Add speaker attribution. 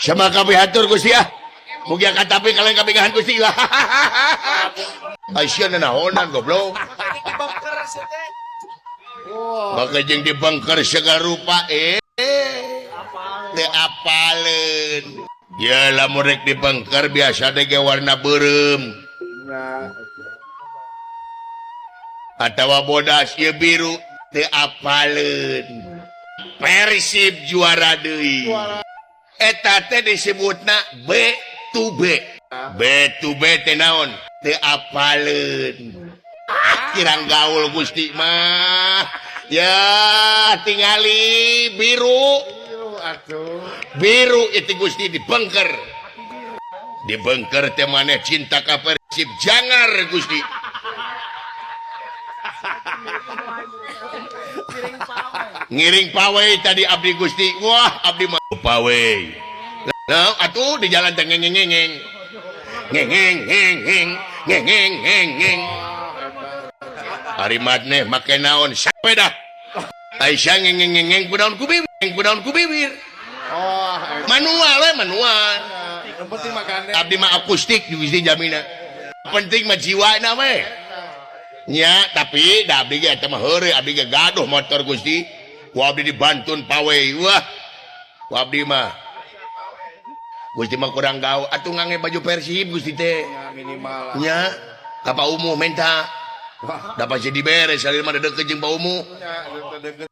Speaker 1: Sama kami hatur Gusti ah. Mugia katapi kalian kabingahan Gusti. Aisyah nanaonan goblok. Bakal jeung dibengker segala rupa teu apaleun. Ya lamun rek dibengker biasa teh ge warna beureum. Atawa bodas ieu biru teu apaleun. Persib juara deui. Eta teh disebutna B to B. B to B teh naon? Teu apaleun. Kirang gaul Gusti mah. Ya tingali biru. Biru itu Gusti dibengker. Dibengker teh maneh cinta ka Persib jangar Gusti. Ngiring pawe tadi abdi Gusti. Wah, abdi mah pawe. Nah, atuh di jalan teh ngeng ngeng ngeng. Ngeng ngeng ngeng ngeng ngeng ngeng ngeng ngeng. Ari madneh make naon sepeda. Aisyah ngeng ngeng ngeng kudaun ku bibir, kudaun ku bibir.
Speaker 2: Oh,
Speaker 1: manual we manual.
Speaker 2: Yang penting makane.
Speaker 1: Abdi mah akustik Gusti jamina. Penting mah jiwana we. Nya, tapi da abdi ge eta mah heureuy, abdi ge gaduh motor Gusti. Ku abdi dibantun pawe. Wah. Ku abdi mah. Gusti mah kurang gaul atuh ngange baju Persib Gusti teh.
Speaker 2: Ya, minimal.
Speaker 1: Nya, ka Pak Umuh menta. Da pasti diberes salil mah deukeut jeung Pak Umuh.
Speaker 2: Nya, deukeut.